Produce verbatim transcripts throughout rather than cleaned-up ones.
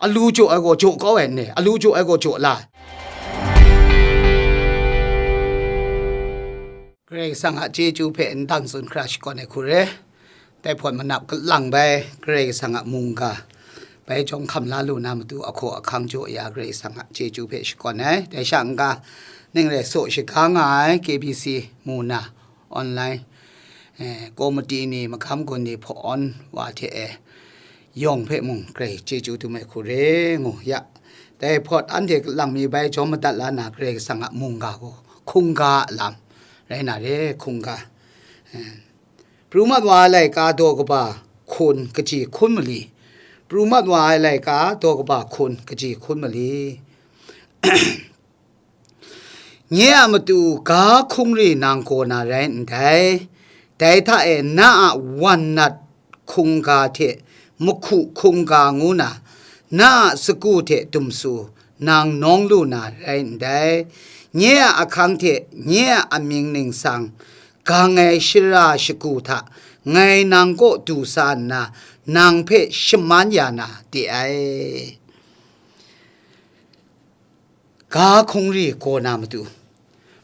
Alu jaw ai gaw jaw kau ai n re, alu jaw ai gaw jaw la ai. Karai Kasang a chyeju hpe n dang tsun hkra shakawn ai hku re. Dai hpawt manap kalang bai Karai Kasang a mungga bai jawng hkam la lu na matu ahkaw ahkang jaw ya Karai Kasang a chyeju hpe shakawn ai. Dai sha n-ga, ning rai saw shaga nga ai K B C mu na online, eh, komiti ni, magam gun ni hpawn wa hte e yawng hpe mung grai chyeju dum ai hku re ngu ya. Dai hpawt anhte kalang mi bai jawm madat la na Karai Kasang a mungga gaw hkungga a lam rai na re, hkungga. Eh, pru mat wa ai laika daw kaba hkun kaji hkun mali, pru mat wa ai laika daw kaba hkun kaji hkun mali. Nye a matu ga hkungri nang gaw na rai ndai. Dai hta e na a wan nat hkungga hte mahku hkungga ngu na, na a sagu hte dumsu nang nawng lu na rai ndai. Nye a ahkang hte nye a amying ningsang gang ai shara shagu hta ngai nang kaw du sa nna, nang hpe shaman ya na de ai. Ga hkungri gaw na matu.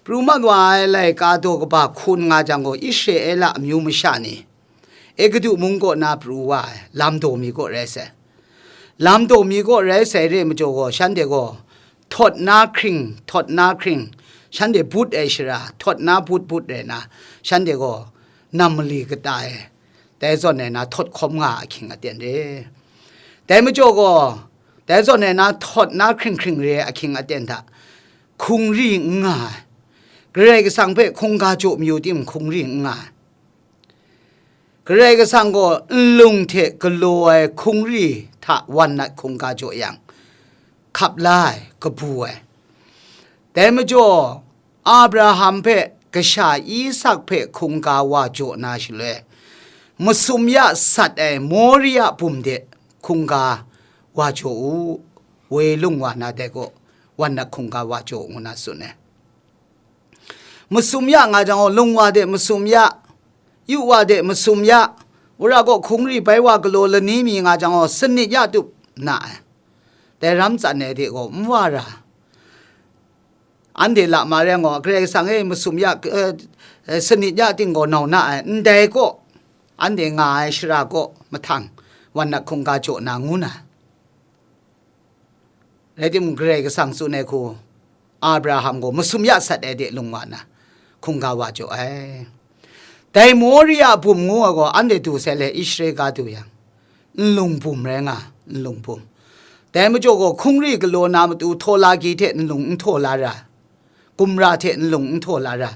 Pru mat wa ai laika daw kaba hkun nga jang gaw, Israela amyu masha ni Egutu mung kaw na pru wa ai, lam daw mi kaw rai sai. Lam daw mi kaw rai sai re majaw gaw, shanhte gaw htawt na hkring, htawt na hkring, shanhte but ai shara, htawt na but but rai na, shanhte gaw nam mali kata e, dai zawn e na htawt hkawm nga ahkying aten re. Dai majaw gaw, dai zawn e na htawt na hkring hkring re ahkying aten hta hkungri n nga ai. Karai Kasang hpe hkungga jaw mayu tim hkungri n nga ai. Karai Kasang gaw nlung hte galaw ai hkungri hta wan nat hkungga jaw yang, hkap la ai, kabu ai. Dai majaw, Abraham hpe kasha Isak hpe hkungga wa jaw na shaloi, masum ya sat ai Moria bum de hkungga wa jaw u, woi lung wa na dai kaw, wan nat hkungga wa jaw u, ngu na tsun ai. Masum ya nga jang gaw, lung wa de masum ya, yu wa de masum ya, wora gaw hkungri bai wa galaw lani mi nga jang gaw, sanit ya tup na ai. Dai ram tsan ai de gaw, n wa ra. Anhte la ma rai gaw, Karai Kasang e masum ya, eh, eh, sanit ya ting gaw nau na ai, ndai kaw, anhte nga ai shara kaw mahtang, wan nat hkungga jaw na ngu na. Rai timung, Karai Kasang tsun ai hku, Abraham gaw masum ya sat ai de lung wa na, hkungga wa jaw ai. Dai Moria bum ngu ai gaw, anhte du sai le, Israel ga du yang, nlung bum rai nga, nlung bum. Dai majaw gaw, hkungri galaw na matu, htaw la gi hte nlung n htaw la ra, gumra hte nlung n htaw la ra,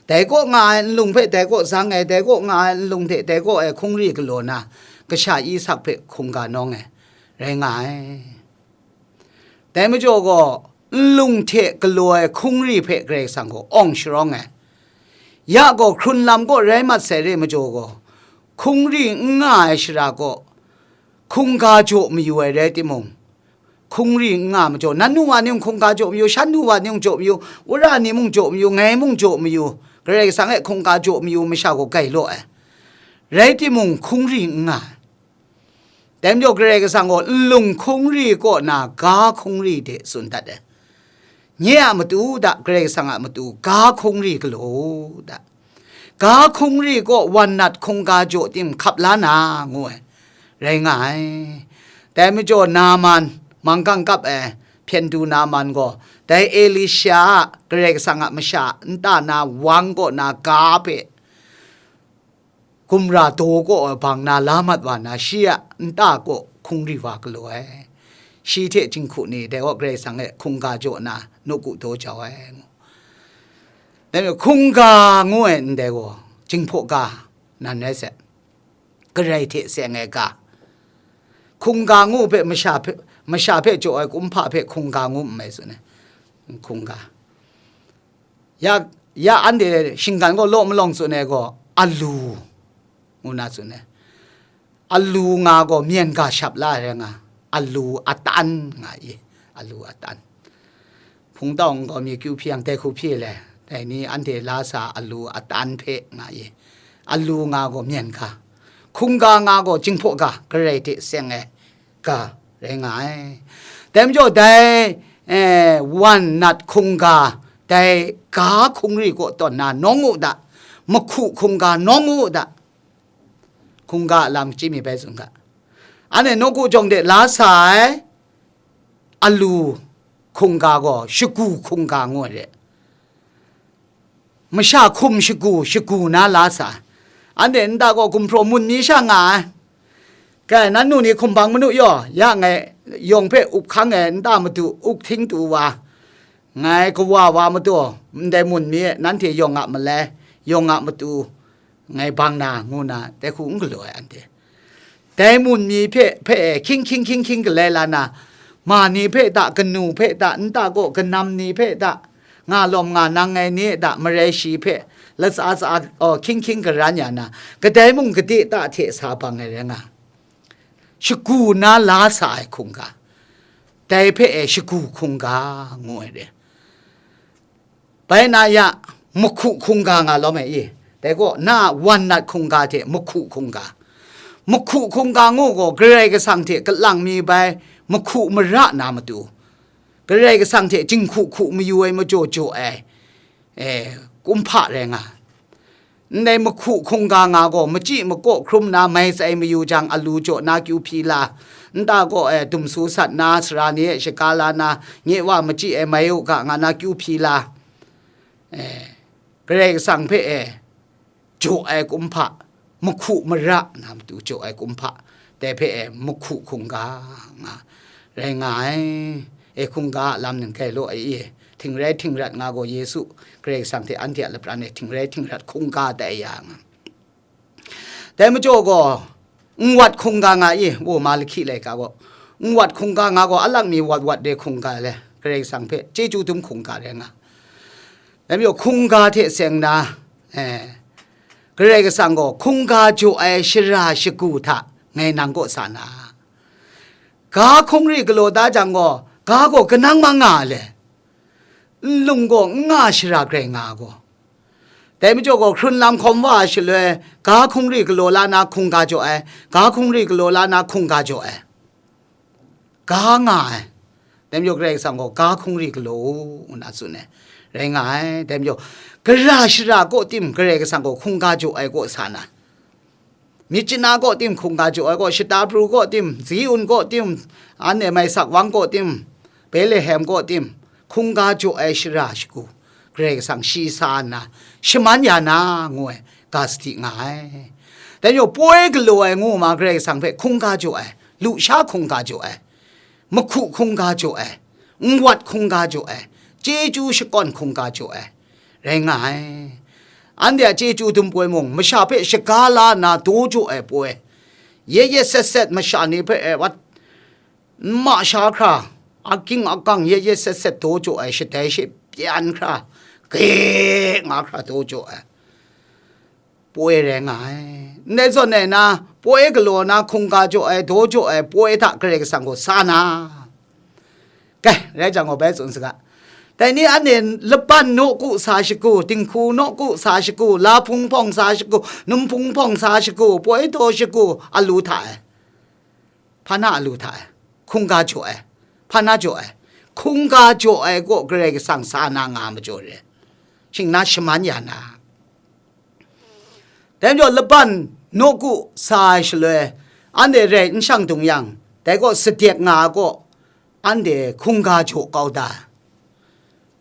dai kaw nga ai nlung hpe dai kaw zang ai, dai kaw nga ai nlung hte dai kaw e hkungri galaw na, kasha Isak hpe hkungga nawng ai, rai nga ai. Dai majaw gaw, nlung hte galaw ai hkungri hpe Karai Kasang gaw awng sharawng ai. Ya gaw hkrun lam kaw rai mat sai re majaw gaw, hkungri n nga ai shara kaw, hkungga jaw mayu ai rai timung, hkungri n nga majaw, nan nu wa ni mung hkungga jaw mayu, shan nu wa ni mung jaw mayu, wora ni mung jaw mayu, ngai mung jaw mayu, Karai Kasang e hkungga jaw mayu masha gaw gai law ai. Rai timung, hkungri n nga ai. Dai majaw Karai Kasang gaw nlung hkungri kaw na ga hkungri de tsun dat ai. Nye a matu da, Karai Kasang a matu ga hkungri galaw u da. Ga hkungri kaw wan nat hkungga jaw tim hkap la na, ngu ai, rai nga ai. Dai majaw Naman, manggang kap ai hpyen du Naman gaw, dai Elisha a Karai Kasang a masha nta na wang kaw na ga hpe gumra daw kaw ai bang na la mat wa na, shi a nta kaw hkungri wa galaw ai. Shi hte jinghku ni dai kaw Karai Kasang e hkungga jaw na, nawku daw jau ai, ngu. Dai majaw hkungga ngu ai ndai gaw, jinghpaw ga nan rai sai, Karai hte seng ai ga. Hkungga ngu hpe masha hpe, masha hpe jaw ai kumhpa hpe hkungga ngu n mai tsun ai. Hkungga. Ya, ya anhte shinggan gaw law malawng tsun ai gaw, alu ngu na tsun ai. Alu nga gaw myen ga shap la ai rai nga, alu atan nga i, alu atan. Hpungtau nkau mi kyu hpyi yang dai hku hpyi le, dai ni anhte la sa alu atan hpe nga i, alu nga gaw myen ga, hkungga nga gaw jinghpaw ga, Karai hte seng ai ga, rai nga ai. Dai majaw dai, eh, wan nat hkungga, dai ga hkungri kaw tawn na nawng u da, mahku hkungga nawng u da, hkungga a lam chyim mi bai tsun ga. Anhte nawku jawng de la sa ai alu hkungga gaw shagu hkungga ngu ai re. Masha hkum shagu, shagu na la sa ai. Anhte nta gaw gumhpraw mun mi sha nga ai. Kai, nan nu ni hkum bang manu yaw, ya ngai yawng hpe up hkang ai nta matu, up hting tu wa, ngai kawa wa matu, ndai mun mi e nanhte yawng a malai, yawng a matu, ngai bang na, ngu na, dai hku n galaw ai anhte. Dai mun mi hpe, hpe e hkying hkying hkying hkying galai la na, ma ni hpe ta, kanu hpe ta, nta gaw kanam ni hpe ta, nga lawm nga nang ai ni e ta, marai shi hpe, latsa tsa, aw, hkying hkying garan ya na, kadai mung gade ta hte sa bang ai rai nga, shagu na la sa ai hkungga, dai hpe e shagu hkungga ngu ai re. Bai na ya, mahku hkungga nga lawm ai i, dai gaw na a wan nat hkungga hte mahku hkungga, mahku hkungga ngu gaw Karai Kasang hte kalang mi bai mahku mara na matu, Karai Kasang hte jinghku hku mayu ai majaw jaw ai, e, kumhpa rai nga. Ndai mahku hkungga nga gaw, machyi makaw hkrum na mai tsai mayu jang, alu jaw na kyu hpyi la, nta gaw, e, dumsu sat na, sara ni e shaga la na, nye wa machyi e mai u ga, nga na kyu hpyi la, e, Karai Kasang hpe, e, jaw ai kumhpa, mahku mara na matu jaw ai kumhpa, dai hpe e mahku hkungga nga rai nga ai. E hkungga a lam ning kai law ai i, htingrai htingrat nga gaw Yesu Karai Kasang hte anhte a lapran e htingrai htingrat hkungga tai ya nga. Dai majaw gaw, nwat hkungga nga i, wo Malahki laika gaw, nwat hkungga nga gaw, alak mi wat wat de hkungga le, Karai Kasang hpe chyeju dum hkungga rai nga. Dai majaw hkungga hte seng na, eh, Karai Kasang gaw hkungga jaw ai shara shagu hta ngai nang kaw sa na, ga hkungri galaw da jang gaw, ga gaw kanang ma nga le, nlung gaw n nga shara grai nga gaw. Dai majaw gaw hkrun lam hkawm wa ai shaloi, ga hkungri galaw la na hkungga jaw ai, ga hkungri galaw la na hkungga jaw ai. Ga nga ai. Dai majaw Karai Kasang gaw ga hkungri galaw u, nna tsun ai. Rai nga ai. Dai majaw, gara shara kaw tim Karai Kasang gaw hkungga jaw ai kaw sa na, myit chana kaw tim hkungga jaw ai kaw, shata pru kaw tim, Ziun kaw tim, anhte mai sak wang kaw tim, Betlehem kaw tim, hkungga jaw ai shara shagu, Karai Kasang shi sa nna, shaman ya na, ngu ai, ga sadi nga ai. Dai majaw, poi galaw ai ngu ma Karai Kasang hpe hkungga jaw ai, lusha hkungga jaw ai, mahku hkungga jaw ai, nwat hkungga jaw ai, chyeju shakawn hkungga jaw ai, rai nga ai. Anhte a chyeju dum poi mung, masha hpe shaga la nna daw jaw ai poi, yet yet set set masha ni hpe e wat, n ma sha hkra, aking akang yet yet set set daw jaw ai, shadai she pyan hkra, ge nga hkra daw jaw ai poi rai nga ai. Ndai zawn e na, poi galaw na hkungga jaw ai, daw jaw ai poi hta Karai Kasang gaw sa na, kai, rai jang gaw bai tsun saga. Dai ni anhte laban nawku sa shagu, dinghku nawku sa shagu, lahpung hpawng sa shagu, numhpung hpawng sa shagu, poi daw shagu, alu hta e. Hpa na alu hta e. Hkungga jaw ai. Hpa na jaw ai. Hkungga jaw ai kaw Karai Kasang sa na nga majaw re. Shing na shaman ya na. Dai majaw laban nawku sa ai shaloi, anhte rai n shang dung yang, dai kaw sadek nga ai kaw, anhte hkungga jaw kau da.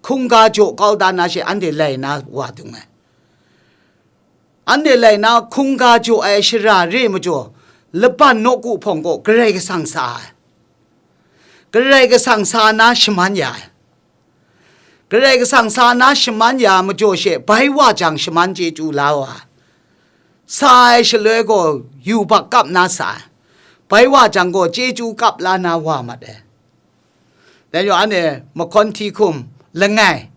Hkungga jaw kau da na she anhte lai na wa dung ai. Anhte lai na hkungga jaw ai shara re majaw, laban nawku hpawng kaw Karai Kasang sa ai. Karai Kasang sa na shaman ya ai. Karai Kasang sa na shaman ya majaw she, bai wa jang shaman chyeju la wa ai. Sa ai shaloi gaw yubak kap na sa ai. Bai wa jang gaw chyeju kap la na wa mat ai. Dai majaw anhte mahkawn hti hkum langai,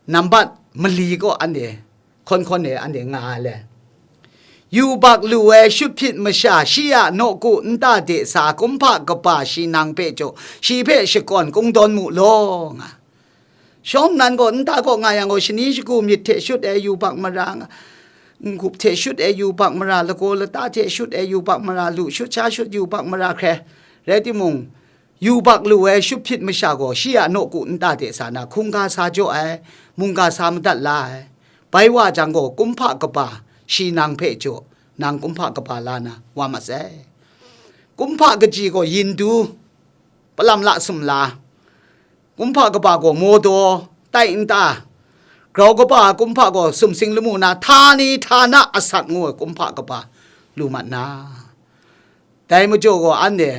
nambat mali kaw anhte hkawn hkawn e anhte nga ai le. Yubak lu ai shut hpyit masha shi a nawku nta de sa kumhpa kaba shi nang hpe jaw, shi hpe shakawn kungdawn mu law, nga. Shawng nnan gaw nta kaw nga yang gaw, shani shagu myit hte shut ai yubak mara nga, n-gup hte shut ai yubak mara, lagaw lata hte shut ai yubak mara, lu shut sha shut yubak mara hkrai Rai timung, yubak lu ai shut hpyit masha gaw shi a nawku nta de sa na hkungga sa jaw ai, mungga sa madat la ai. Bai wa jang gaw, kumhpa kaba shi nang hpe jaw, nang kumhpa kaba la na wa ma sai. Kumhpa kaji gaw yin du, palam la sumla, kumhpa kaba gaw mawdaw, tai nta, grau kaba kumhpa gaw sumsing lamu na, htani htana asak ngu ai kumhpa kaba lu mat na. Dai majaw gaw anhte,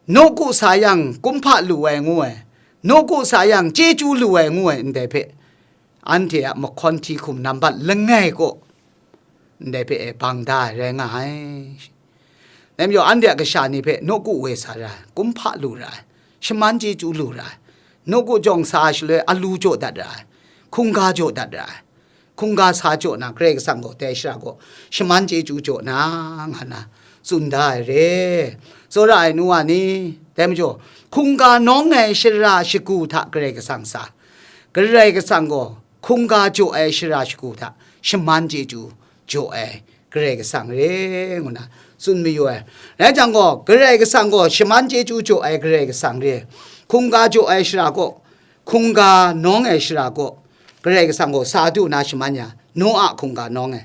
nawku sa yang kumhpa lu ai ngu ai, nawku sa yang chyeju lu ai ngu ai ndai hpe, anhte a mahkawn hti hkum nambat langai kaw ndai hpe e bang da ai rai nga ai. Dai majaw, anhte a kasha ni hpe nawku woi sa ra ai, kumhpa lu ra ai, shaman chyeju lu ra ai, nawku jawng sa ai shaloi alu jaw dat ra ai, hkungga jaw dat ra ai, hkungga sa jaw na, Karai Kasang gaw dai shara gaw shaman chyeju jaw na, nga na tsun da ai re. Tsawra ai nu wa ni, dai majaw, hkungga nawng ai shara shagu hta Karai Kasang sa, Karai Kasang gaw hkungga jaw ai shara shagu hta shaman chyeju jaw ai Karai Kasang re, ngu na tsun mayu ai. Rai jang gaw, Karai Kasang gaw shaman chyeju jaw ai Karai Kasang re, hkungga jaw ai shara gaw, hkungga nawng ai shara gaw, Karai Kasang gaw sa du na shaman ya, Noa hkungga nawng ai.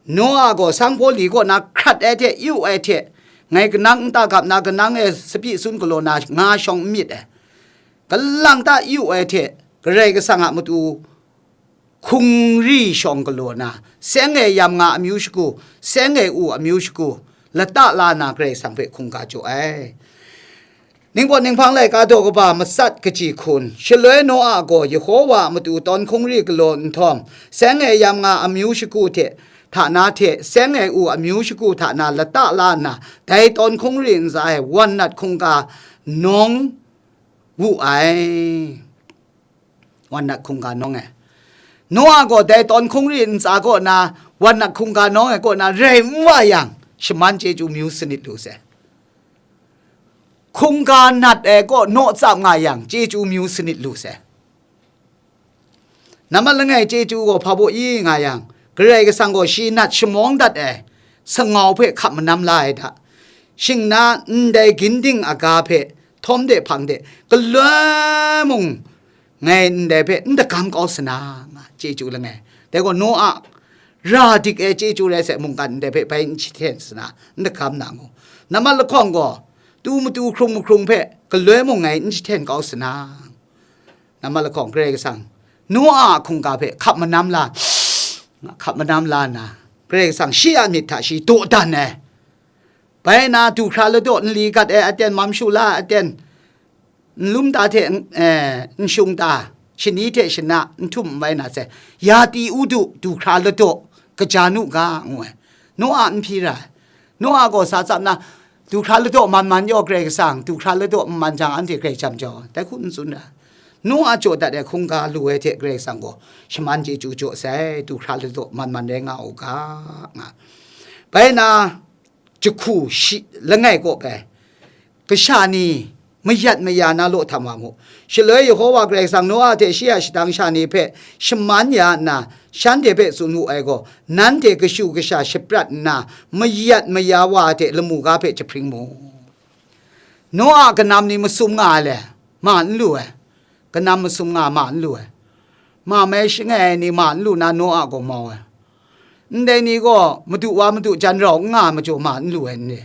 Noa gaw sanghpaw li kaw na hkrat ai hte yu ai hte, ngai kanang nta gap na kanang e sapyi sun galaw na nga shawng n myit ai. Kalang ta yu ai hte, Karai Kasang a matu hkungri shawng galaw na, seng e yam nga amyu shagu, seng e u amyu shagu, lata la na Karai Kasang hpe hkungga jaw ai. Ningpawt ninghpang laika daw kaba matsat kaji hkun, shaloi Noa gaw Yehowa a matu tawn hkungri galaw nhtawm, seng e yam nga amyu shagu hte, hta na hte seng e u amyu shagu hta na lata la nna, dai tawn hkungri ntsa e wan nat hkungga nawng wu ai. Wan nat hkungga nawng e. Noa gaw dai tawn hkungri ntsa kaw na, wan nat hkungga nawng e kaw na rai n wa yang, shaman chyeju myu sanit lu sai. Hkungga nat e kaw naw tsap nga yang, chyeju myu sanit lu sai. Nambat langai chyeju gaw hpa baw i nga yang, Karai Kasang gaw shi nat shamawng dat ai sangau hpe hkap manam la ai hta, shing na ndai ginding aga hpe htawm de hpang de, galoi mung ngai ndai hpe n dagam kau sa na, nga chyeju langai. Dai gaw Noa ra dik ai chyeju rai sai, mungkan ndai hpe bai n jahten sa na, n dagam na ngu. Nambat lahkawng gaw, tu matu hkrung mahkrung hpe galoi mung ngai n jahten kau sa na, nambat lahkawng Karai Kasang Noa a hkungga hpe hkap manam la, hkap manam la nna, Karai Kasang shi a myit hta shi dawdan ai. Bai na, du hkra ladaw nli gat ai aten, mam shu la ai aten, nlum ta hte n-, eh, nshung ta, shani hte shana, nhtum n wai na sai, ya ti u du, du hkra ladaw, kaja nu ga, ngu ai. Noa n hpyi ra ai. Noa gaw sa tsap na, du hkra ladaw man man yaw Karai Kasang, du hkra ladaw n man jang, anhte grai jam jau ai, dai hku n tsun ra ai. Noa jaw dat ai hkungga lu ai hte Karai Kasang gaw shaman chyeju jaw sai, du hkra ladaw man man rai nga u ga, nga. Bai na, jahku shi langai kaw bai, kasha ni mayat maya na law htam wa mu. Shaloi Yehova Karai Kasang Noa hte shi a shadang sha ni hpe shaman ya nna, shanhte hpe tsun wu ai gaw, nanhte kashu kasha shaprat nna, mayat maya wa hte lamu ga hpe jahpring mu. Noa kanam ni masum nga ai le? Ma n lu ai. Kanam masum nga ma n lu ai. Ma mai shangai ai ni ma n lu na Noa gaw mau ai. Ndai ni gaw madu wa madu jan rau n nga ai majaw ma n lu ai n re.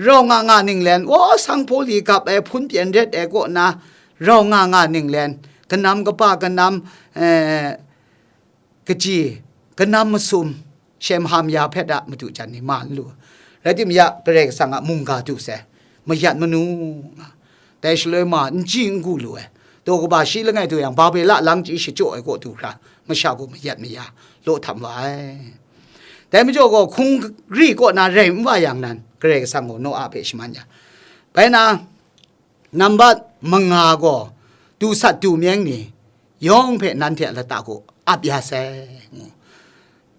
Rau nga nga ninglen, o, sanghpaw li gap ai hpun pyen ret ai kaw na, rau nga nga ninglen, kanam kaba, kanam, eh, kaji, kanam masum, Shem Ham Yahpet a madu jan ni ma n lu. Rai timung, Karai Kasang a mungga du sai, mayat manu nga. Dai shaloi ma n ji n gu lu ai. Daw kaba shi langai du yang, Babela lang chyi shachyaw ai kaw du hkra, masha gaw mayat maya law htam wa ai. Dai majaw gaw, hkungri kaw na rai n wa yang nan, Karai Kasang gaw Noa hpe shaman ya. Bai na, nambat manga gaw, du sat du meng ni yawng hpe nanhte a lata gaw ap ya sai, ngu.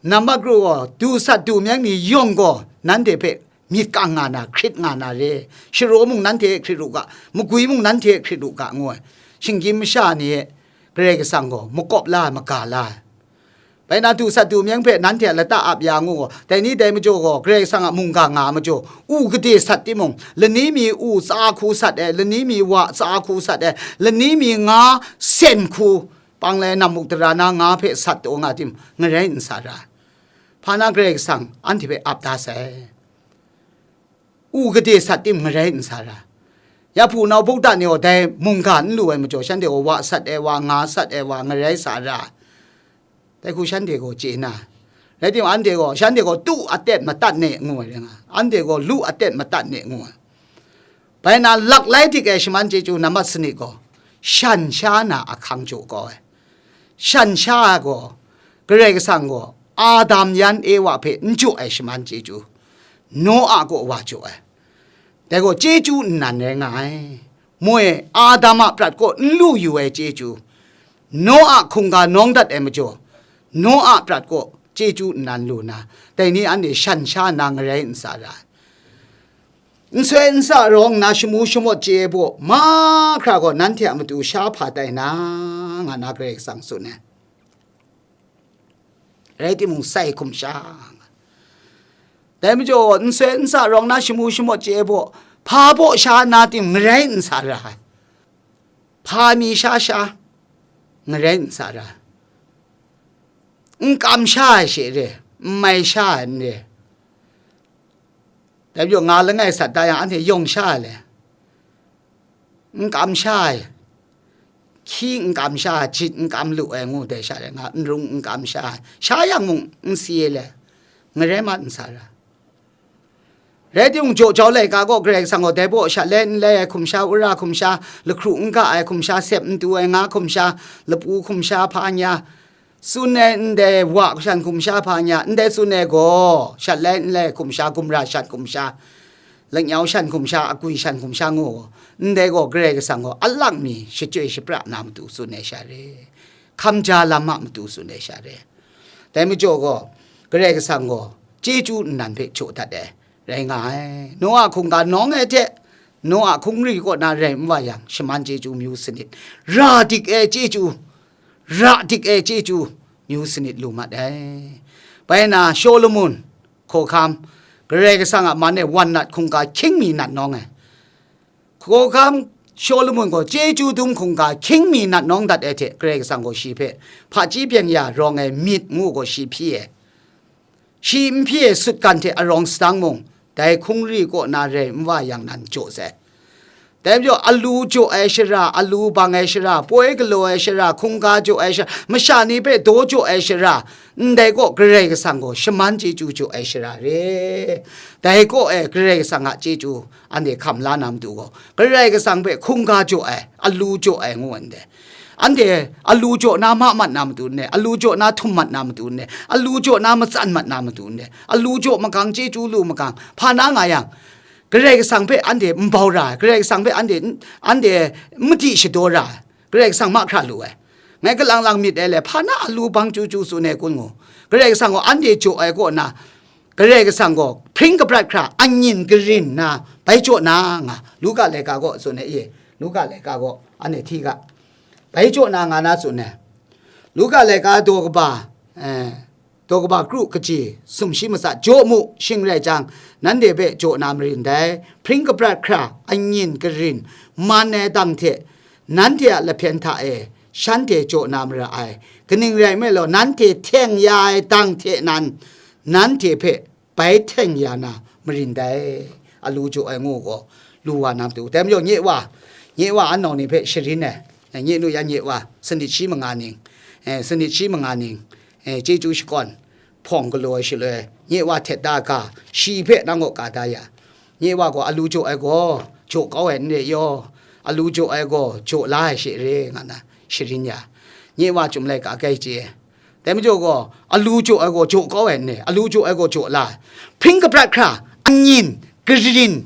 Nambat kru gaw, du sat du meng ni yawng gaw nanhte hpe myit kang nga na, hkrit nga na re. Sharaw mung nanhte hkrit u ga, magwi mung nanhte hkrit u ga, ngu ai. Shinggyim masha ni e Karai Kasang gaw makawp la ai, maga la ai. Bai na, du sat du myeng hpe nanhte a lata ap ya ngu gaw, dai ni dai majaw gaw, Karai Kasang a mungga nga majaw, u gade sat timung, lani mi u tsa hku sat ai, lani mi wa tsa hku sat ai, lani mi nga sen hku, pang lai nam muk dara na nga hpe sat taw nga tim, ngarai n sa ra. Hpa na Karai Kasang anhte hpe ap da sai. U gade sat tim ngarai n sa ra. Ya hpunau bukda ni gaw dai mungga n lu ai majaw, shanhte gaw wa sat ai wa, nga sat ai wa, ngarai sa ra. Dai hku shanhte gaw chye na. Rai timung, anhte gaw, shanhte gaw tu atet matat ne ngu ai rai nga, anhte gaw lu atet matat ne ngu ai. Bai na, lak lai dik ai shaman chyeju nambat sanit gaw, shan sha na ahkang jaw kau ai. Shan sha ai gaw, Karai Kasang gaw Adam yan Ewa hpe n jaw ai shaman chyeju, Noa kaw wa jaw ai. Dai gaw chyeju nnan rai nga ai. Moi, Adam a prat kaw n lu yu ai chyeju, Noa hkungga nawng dat ai majaw, Noa prat kaw chyeju nnan lu na, dai ni anhte shan sha nna ngarai n sa ra ai. N soi n sa rawng nna shamu shamawt chye ai baw mahkra gaw nanhte a matu sha hpa tai na, nga na Karai Kasang tsun ai. Rai timung, sai hkum sha. Dai majaw, n soi n sa rawng nna shamu shamawt chye ai baw, hpa baw sha na tim ngarai n sa ra ai. Hpa mi sha sha, ngarai n sa ra. N kam sha ai she re, n mai sha ai n re. Dai majaw, nga langai sat da yang, anhte yawng sha ai le, n kam sha ai, hkyi n kam sha ai, jit n kam lu ai ngu dai sha re, nga n rung n kam sha ai, sha yang mung n si ai le, ngarai mat n sa ra. Rai timung, jaw jau laika gaw Karai Kasang gaw dai baw shat lai n lai ai hkum sha, wora hkum sha, lahkru n ga ai hkum sha, sep n tu ai nga hkum sha, lapu hkum sha, hpa nya, tsun ai ndai wa shan hkum sha, hpa nya, ndai tsun ai gaw, shat lai n lai hkum sha, gumra shat hkum sha, lanyau shan hkum sha, agwi shan hkum sha ngu, ndai gaw Karai Kasang gaw alak mi shachyoi shapra na matu tsun ai sha re, hkam ja lam a matu tsun ai sha re. Dai majaw gaw, Karai Kasang gaw chyeju nnan hpe jaw dat ai rai nga ai. Noa hkungga nawng ai hte, Noa hkungri kaw na rai n wa yang, shaman chyeju myu sanit, ra dik ai chyeju, ra dik ai chyeju myu sanit lu mat ai. Bai na, Shawlumon hkawhkam, Karai Kasang a man e wan nat hkungga hkying mi nat nawng ai. Hkawhkam Shawlumon gaw chyeju dum hkungga hkying mi nat nawng dat ai hte, Karai Kasang gaw shi hpe hpaji byeng ya rawng ai myit ngu gaw shi hpyi ai. Shi n hpyi ai sutgan hte arawng sadang mung, dai hkungri kaw na rai n wa yang nan jaw sai. Dai majaw, alu jaw ai shara, alu bang ai shara, poi galaw ai shara, hkungga jaw ai shara, masha ni hpe daw jaw ai shara, ndai kaw Karai Kasang gaw shaman chyeju jaw ai shara re. Dai kaw e Karai Kasang a chyeju anhte hkam la na matu gaw, Karai Kasang hpe hkungga jaw ai, alu jaw ai ngu ai ndai. Anhte alu jaw na ma mat na matu ndai, alu jaw na htum mat na matu ndai, alu jaw na matsan mat na matu ndai, alu jaw magang, chyeju lu magang, hpa na nga yang, Karai Kasang hpe anhte n bau ra ai, Karai Kasang hpe anhte n-, anhte n madi shadaw ra ai, Karai Kasang mahkra lu ai. Ngai kalang lang myit ai le, hpa na alu bang chyu chyu tsun ai kun ngu. Karai Kasang gaw anhte jaw ai kaw na, Karai Kasang gaw hpring kabrat hkra angyin karin na bai jaw na nga. Luka laika gaw tsun ai e, Luka laika gaw anhte hti ga. Bai jaw na nga na tsun ai. Luka laika daw kaba, eh, daw kaba kru kaji sumshi matsat, jaw mu, shing rai jang, nanhte hpe jaw na marin dai. Hpring kabrat hkra, angyin karin, man ai dang hte, nanhte a lahpyen hta e shanhte jaw na mara ai. Kaning rai nme law, nanhte hteng ya ai dang hte nan, nanhte hpe bai hteng ya na marin dai, alu jaw ai ngu gaw, lu wa na matu. Dai majaw, nye wa, nye wa, anau ni hpe sharin ai, nye nu yan nye wa, sanit shi manga ning, eh, sanit shi manga ning, eh, chyeju shakawn, hpawng galaw ai shaloi, nye wa htet da ga, shi hpe nang gaw ka da ya. Nye wa gaw alu jaw ai gaw, jaw kau ai n re yaw, alu jaw ai gaw, jaw la ai she re, nga na sharin ya. Nye wa chyum laika kai chye. Dai majaw gaw, alu jaw ai gaw jaw kau ai n re, alu jaw ai gaw jaw la ai. Hpring kabrat hkra, angyin, karin,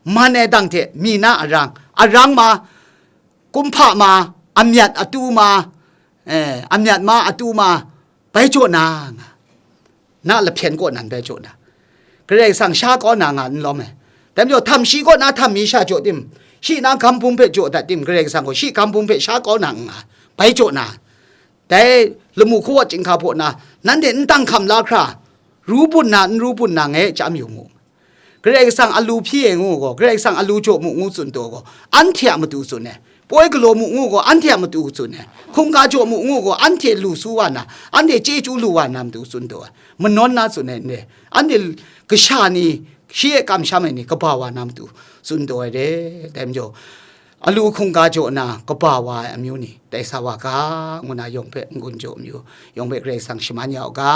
man ai dang hte mi na arang, arang ma, kumhpa ma, amyat atu ma, eh, amyat ma, atu ma, bai jaw na nga, na lahpyen kaw nan bai jaw na. Karai Kasang sha kau na nga n lawm ai. Dai majaw, htam shi kaw na htam mi sha jaw tim, shi na gam bum hpe jaw dat tim, Karai Kasang gaw shi gam bum hpe sha kau na n nga, bai jaw na. Dai lamu hkawat chyinghka hpaw na, nanhte n tang hkam la hkra, ru bun na, n ru bun na ngai chyam yu mu. Karai Kasang alu hpyi e ngu gaw, Karai Kasang alu jaw mu ngu tsun taw gaw, anhte a matu tsun ai. Poi galaw mu ngu gaw, anhte a matu tsun ai. Hkungga jaw mu ngu gaw, anhte lu su wa na, anhte chyeju lu wa na matu tsun taw ai. Manawn na tsun ai, anhte kasha ni, shi e kamsham ai ni, kaba wa na matu tsun taw ai re. Dai majaw, alu hkungga jaw na kaba wa ai amyu ni, tai sa wa ga, ngu na yawng hpe n-gun jaw amyu, yawng hpe Karai Kasang shaman ya u ga.